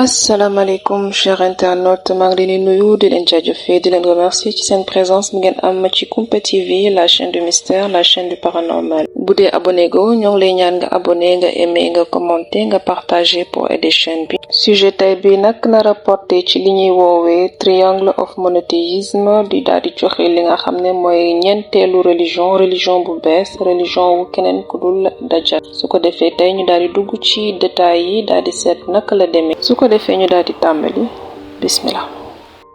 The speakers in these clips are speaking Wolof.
asalaamaaleykum chers internautes maa ngi leen di nuyu di leen jaajëfee di leen remercier ci seen présence bi ngeen am ci Kumpa TV la chaîne du mystère la chaîne du paranormal bu dee abonné go ñoo ngi lay ñaan nga abonné nga aimé nga commenté nga partagé pour aider chaîne bi. sujet tay bi nag na rapporté ci li ñuy woowee triangle of monothéisme di daal di joxe li nga xam ne mooy ñeenteelu religion bu bees religion wu keneen ku dul Dajjal. su ko defee tey ñu daal di dugg ci détails yi daal di seet naka la demee. su ko defee ñu daal di tàmbali bismillah.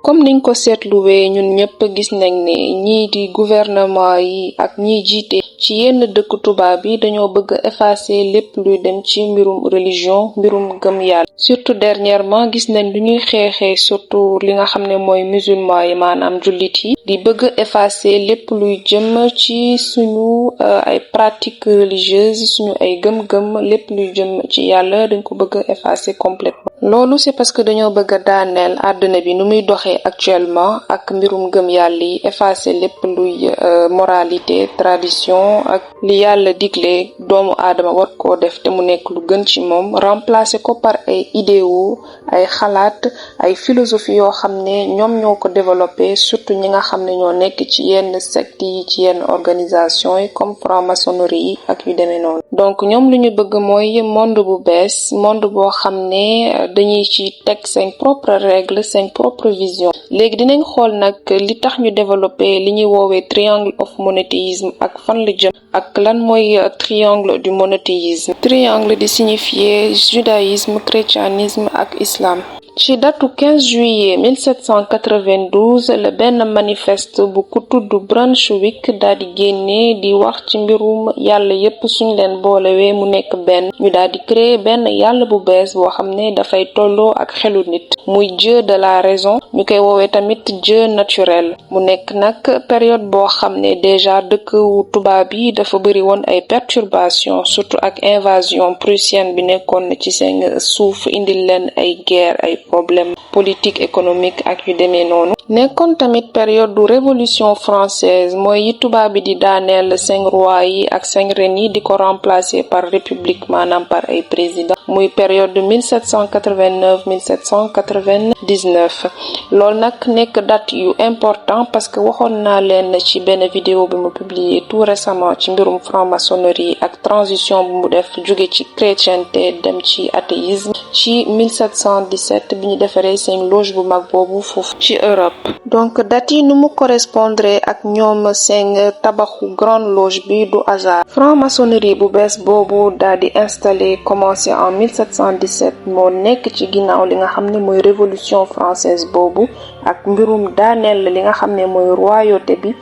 comme niñ ko seetluwee ñun ñëpp gis nañ ne ñii di gouvernement yi ak ñiy jiite ci yenn dëkk tubaab yi dañoo bëgg effacer lépp luy dem ci mbirum religion mbirum gëm yàlla. surtout dernièrement gis nañ lu ñuy xeexee surtout li nga xam ne mooy musulman yi maanaam jullit yi di bëgg effacer lépp luy jëm ci suñu ay pratiques religieuses suñu ay gëm-gëm lépp luy jëm ci yàlla dañ ko bëgg effacer complètement. loolu c'est parce que dañoo bëgg a daaneel àdduna bi nu muy doxee actuellement ak mbirum gëm yàlla yi effacer lépp luy moralité tradition ak li yàlla digle doomu aadama war koo def te mu nekk lu gën ci moom remplacer ko par ay idéaux ay xalaat ay philosophie yoo xam ne ñoom ñoo ko développé surtout ñi nga xam ne ñoo nekk ci yenn sectes yi ci yenn organisation yi comme franc-maçonnerie yi ak yu demee noonu. donc ñoom lu ñu bëgg mooy monde bu bees monde boo xam ne dañuy ci teg seen propre règle seen propre vision. léegi dinañ xool nag li tax ñu développé li ñuy woowee triangle of monothéisme ak fan la jëm ak lan mooy triangle du monothéisme. triangle di signifier judaïsme chrétianisme ak islam. ci datu 15 juillet 1792 la benn manifeste bu ku tudd Brunswick daal di génne di wax ci mbirum yàlla yépp suñ leen boolewee mu nekk benn ñu daal di créer benn yàlla bu bees boo xam ne dafay tolloo ak xelu nit muy Dieu de la raison ñu koy woowee tamit Dieu naturel. mu nekk nag période boo xam ne déjà dëkk wu tubaab yi dafa bëri woon ay perturbations surtout ak invasion prussienne bi nekkoon na ci seen suuf indil leen ay guerre ay problème politique économique ak yu demee noonu. nekkoon tamit période du révolution française mooy yi tubaab bi di daaneel seen roi yi ak seen reine yi di ko remplacer par république maanaam par ay président muy période de 1789 1799. loolu nag nekk date yu important parce que waxoon naa leen ci benn vidéo bi mu publié tout récemment ci mbirum franc-maçonnerie ak transition bu mu def jóge ci chrétienté dem ci athéisme ci 1717 bi ñu defaree seen loge bu mag boobu foofu ci Europe. donc date yi nu mu correspondre ak ñoom seen tabaxu grande loge bi du hasard. franc-maçonnerie bu bees boobu daal di installé commencé en 1717 moo nekk ci ginnaaw li nga xam ne mooy révolution française boobu ak mbirum daaneel li nga xam ne mooy royauté bi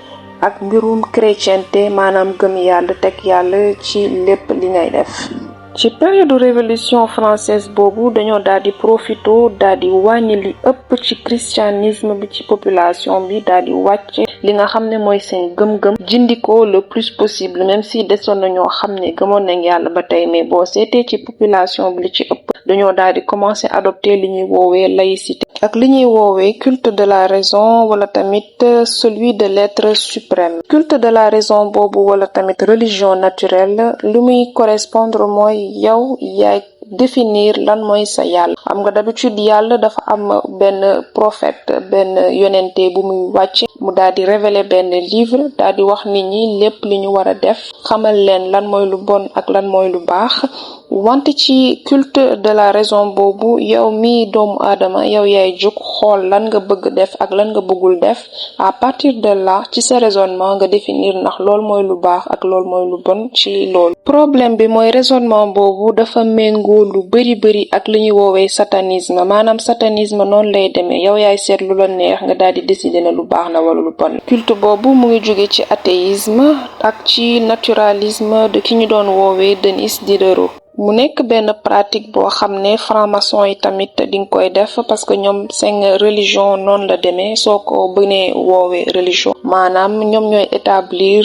ak mbirum chrétienté maanaam gëm yàlla teg yàlla ci lépp li ngay def. ci période révolution française boobu dañoo daal di profito daal di wàññi li ëpp ci christianisme bi ci population bi daal di wàcce li nga xam ne mooy seen gëm-gëm jindikoo le plus possible même si desoon na ñoo xam ne gëmoon nañ yàlla ba tey mais boo seetee ci population bi li ci ëpp dañoo daal di commencer adopter li ñuy woowee laïcité ak li ñuy woowee culte de la raison wala tamit celui de l'être suprême. culte de la raison boobu wala tamit religion naturelle lu muy correspondre mooy yow yaay définir lan mooy sa yàlla. xam nga d'habitude yàlla dafa am benn prophète benn yonente bu muy wàcce mu daal di révéler benn livre daal di wax nit ñi lépp li ñu war a def xamal leen lan mooy lu bon ak lan mooy lu baax. wante ci culte de la raison boobu yow mi doomu aadama yow yaay jóg xool lan nga bëgg def ak lan nga bëggul def à partir de là ci sa raisonnement nga définir ndax loolu mooy lu baax ak loolu mooy lu bon ci loolu. problème bi mooy raisonnement boobu dafa méngoo lu bari ak li ñuy woowee satanisme maanaam satanisme noonu lay demee yow yaay seet lu la neex nga daal di décider ne lu baax na wala lu bon. culte boobu mu ngi jóge ci athéisme ak ci naturalisme de ki ñu doon woowee Denis Diderot. mu nekk benn pratique boo xam ne franc-maçon yi tamit di nga koy def parce que ñoom seen religion noonu la demee soo ko bëggee woowee religion maanaam ñoom ñooy établir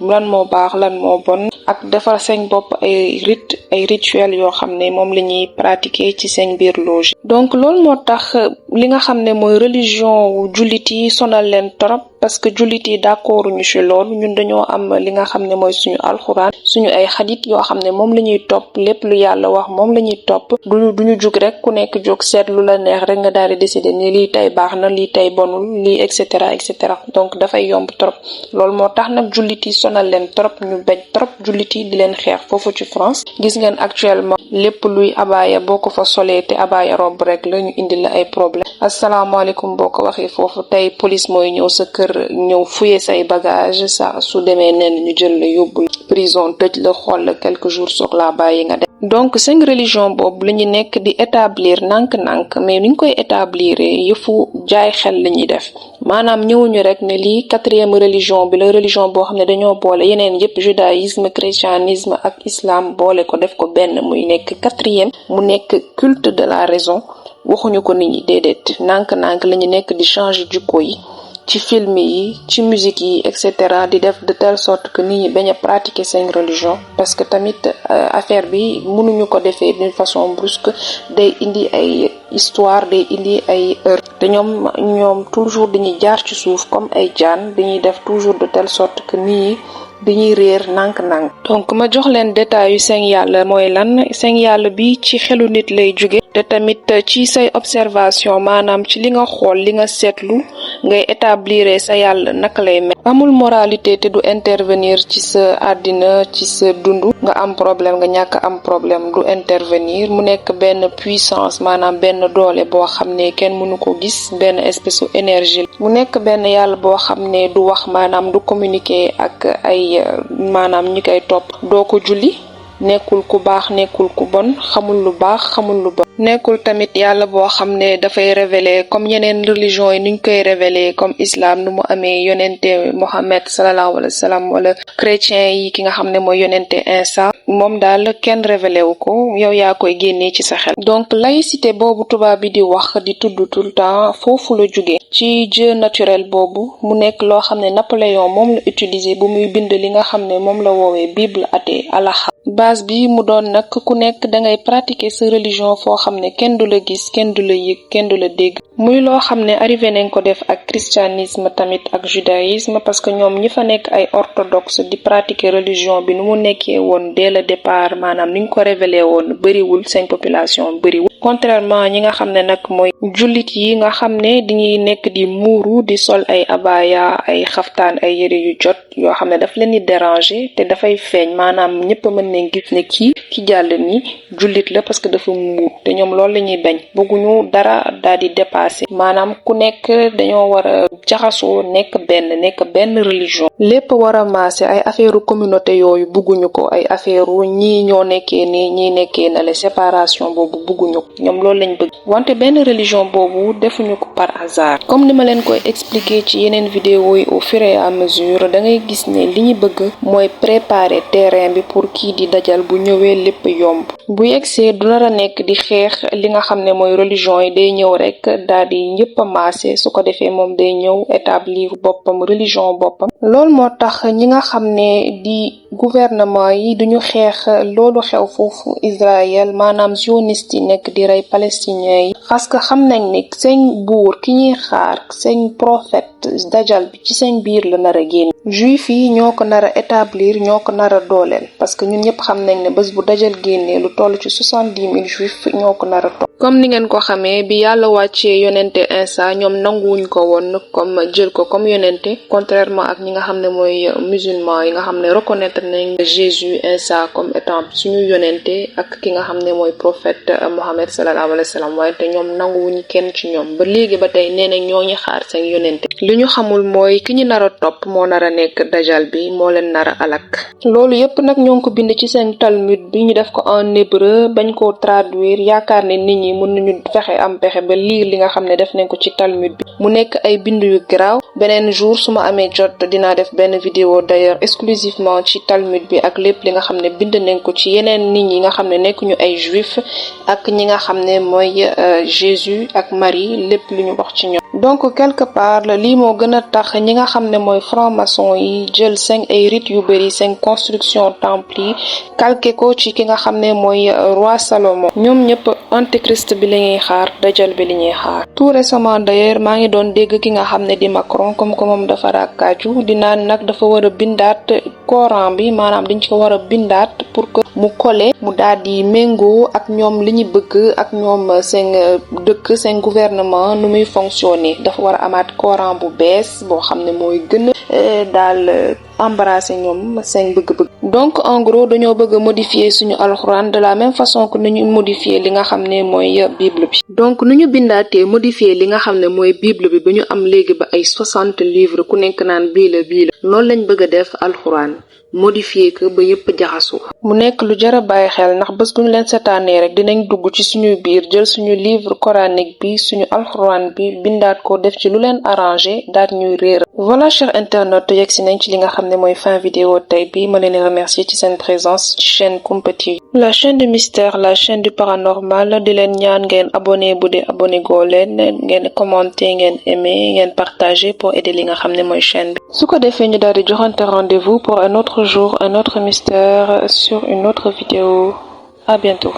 lan moo baax lan moo bon ak defar seen bopp ay rituels yoo xam ne moom la ñuy pratiquer ci seen biir loge. donc loolu moo tax li nga xam ne mooy religion jullit yi sonal leen torop parce que jullit yi d'accord ñu ci loolu. ñun dañoo am li nga xam ne mooy suñu alxuraan suñu ay xadit yoo xam ne moom la ñuy topp lépp lu yàlla wax moom la ñuy topp duñu jug rek ku nekk jóg seet lu la neex rek nga daal di décider ni lii tey baax na lii tey bonul lii et cetera et cetera. donc dafay yomb trop loolu moo tax nag jullit yi sonal leen trop ñu bañ trop jullit yi di leen xeex foofu ci France. gis ngeen actuellement lépp luy abaya boo ko fa solee te abaya rob rek la ñu indi la ay problème. asalaamaaleykum boo ko waxee foofu tey police mooy ñëw sa kër ñëw fouiller say bagage sa su demee neen ñu jël la yóbbu prison tëj la xool la quelques jours soog laa bàyyi nga dem. donc seen religion boobu la ñu nekk di établir nànk-nànk mais ni ñu koy établir yëfu jaay xel la ñuy def maanaam ñëwuñu rek ne lii 4e religion bi la religion boo xam ne dañoo boole yeneen yëpp judaïsme christianisme ak islam boole ko def ko benn muy nekk 4e mu nekk culte de la raison. waxuñu ko nit ñi déedéet nànk-nànk la ñu nekk di changer jikko yi ci film yi ci musique yi etc. di def de telle sorte que nit ñi bañ a pratiquer seen religion parce que tamit affaire bi mënuñu ko defee d'une façon brusque day indi ay histoire day indi ay heure te ñoom toujours dañuy jaar ci suuf comme ay jaan dañuy def toujours de telle sorte que nit ñi dañuy réer nànk-nànk. donc ma jox leen détails yu seen yàlla mooy lan seen yàlla bi ci xelu nit lay jóge te tamit ci say observation maanaam ci li nga xool li nga seetlu ngay établir sa yàlla naka lay mel. amul moralité te du intervenir ci sa àddina ci sa dund nga am problème nga ñàkk am problème du intervenir mu nekk benn puissance maanaam benn doole boo xam ne kenn mënu ko gis benn espèce énergie mu nekk benn yàlla boo xam ne du wax maanaam du communiquer ak ay maanaam ñi koy topp doo ko julli nekkul ku baax nekkul ku bon xamul lu baax xamul lu bon nekkul tamit yàlla boo xam ne dafay révéler comme yeneen religion yi nuñ koy révéler comme islam nu mu amee yonente Mohammed sallallahu alayhi wa sallam wala chrétien yi ki nga xam ne mooy yonente Isa moom daal kenn révélé wu ko yow yaa koy génnee ci sa xel. donc laïcité boobu tubaab bi di wax di tudd tout le temps foofu la jóge ci Dieu naturel boobu mu nekk loo xam ne Napoléon moom la utiliser bu muy bind li nga xam ne moom la woowee Bible athée alaha base bi mu doon nag ku nekk dangay pratiquer sa religion foo xam ne kenn du la gis kenn du la yëg kenn du la dégg muy loo xam ne arrivé nañ ko def ak christianisme tamit ak judaïsme parce que ñoom ñi fa nekk ay orthodoxe di pratiquer religion bi nu mu nekkee woon dès le départ maanaam ni ñu ko révélé woon bëriwul seen population bëriwul contrairement ñi nga xam ne nag mooy jullit yi nga xam ne dañuy nekk di muuru di sol ay abaya ay xaftaan ay yëre yu jot yoo xam ne daf leen di déranger te dafay feeñ maanaam ñëpp mën nañ gis ne ki jàll ni jullit la parce que dafa muur te ñoom loolu la ñuy bañ bëgguñu dara daal di dépasser maanaam ku nekk dañoo war a jaxasoo nekk benn religion lépp war a maase ay affaire communauté yooyu bëgguñu ko ay affaire ñii ñoo nekkee ni ñii nekkee na la séparation boobu bëgguñu ko ñoom loolu lañ bëgg wante benn religion boobu defuñu ko par hasard comme ni ma leen koy expliquer ci yeneen vidéo yi au fur et à mesure da ngay gis ne li ñu bëgg mooy préparer terrain bi pour kii di dajal bu ñëwee lépp yomb bu yegsee du nar a nekk di xeex li nga xam ne mooy religion yi day ñëw rek daal di ñëpp a maase su ko defee moom day ñëw établir boppam religion boppam loolu moo tax ñi nga xam ne di gouvernement yi duñu xeex loolu xew foofu Israël maanaam sioniste yi nekk di rey palestiniens yi parce que xam nañ ne seen buur ki ñuy xaar seen prophète dajal bi ci seen biir la nar a génn juif yi ñoo ko nar a établir ñoo ko nar a dooleel parce que ñun ñëpp xam nañ ne bés bu dajal génnee lu toll ci 70,000 juifs ñoo ko nar a topp comme ni ngeen ko xamee bi yàlla wàccee yonente Isa ñoom nanguwuñ ko woon comme jël ko comme yonente contrairement ak ñi nga xam ne mooy musulman yi nga xam ne reconnaître nañ Jésus Isa comme étant suñu yonente ak ki nga xam ne mooy prophète Mohammed sallallahu alayhi wa sallam waaye te ñoom nanguwuñ kenn ci ñoom ba léegi ba tey nee nañ ñoo ñi xaar seen yonente li ñu xamul mooy ki ñu nar a topp moo nar a nekk dajal bi moo leen nar a alak loolu yépp nag ñoo ngi ko bind ci seen Talmud bi ñu def ko en hébreu bañ koo traduire yaakaar ne nit ñi mën nañu fexe am pexe ba lire li nga xam ne def nañ ko ci Talmud bi mu nekk ay bind yu garaaw beneen jour su ma amee jot dinaa def benn vidéo d'ailleurs exclusivement ci Talmud bi ak lépp li nga xam ne bind nañ ko ci yeneen nit ñi nga xam ne nekkuñu ay juif ak ñi nga xam ne mooy Jésus ak Marie lépp lu ñu wax ci ñoom donc quelque part lii moo gën a tax ñi nga xam ne mooy franc-maçon yi jël seen ay rites yu bari seen construction temple yi calqué ko ci ki nga xam ne mooy roi Salomon. ñoom ñëpp antéchrist bi la ñuy xaar, dajal bi li ñuy xaar. tout récemment d'ailleurs maa ngi doon dégg ki nga xam ne di Macron comme que moom dafa rakkaaju di naan nag dafa war a bindaat Coran bi, maanaam dañ ko war a bindaat pour que mu kole mu daal di méngoo ak ñoom li ñu bëgg ak ñoom seen dëkk seen gouvernement nu muy fonctionner. dafa war a amaat Coran bu bees boo xam ne mooy gën a daal embrasser ñoom seen bëgg-bëgg. donc en gros dañoo bëgg a modifier suñu alxuraan de la même façon que nu ñu modifier li nga xam ne mooy bible bi. donc nu ñu bindaatee modifier li nga xam ne mooy bible bi ba ñu am léegi ba ay 60 livres ku nekk naan bii la loolu lañ bëgg a def alxuraan. modifier ko ba yépp jaxasu. mu nekk lu jar a bàyyi xel ndax bés bu ñu leen setaanee rek dinañ dugg ci suñu biir jël suñu livre coranique bi suñu alxuraan bi bindaat ko def ci lu leen arrangé daal ñuy réer. voilà cher internaute yegg si nañ ci li nga xam ne mooy fin vidéo tey bi ma leen remercier ci seen présence ci chaîne Kumpa TV, la chaîne du mystère, la chaîne du paranormal. di leen ñaan ngeen abonné bu dee abonné goo leen, ngeen commenter, ngeen aimer, ngeen partager pour aider li nga xam ne mooy chaîne bi. su ko defee ñu daal di joxante rendez-vous pour un autre jour, un autre mystère sur une autre vidéo. À bientôt.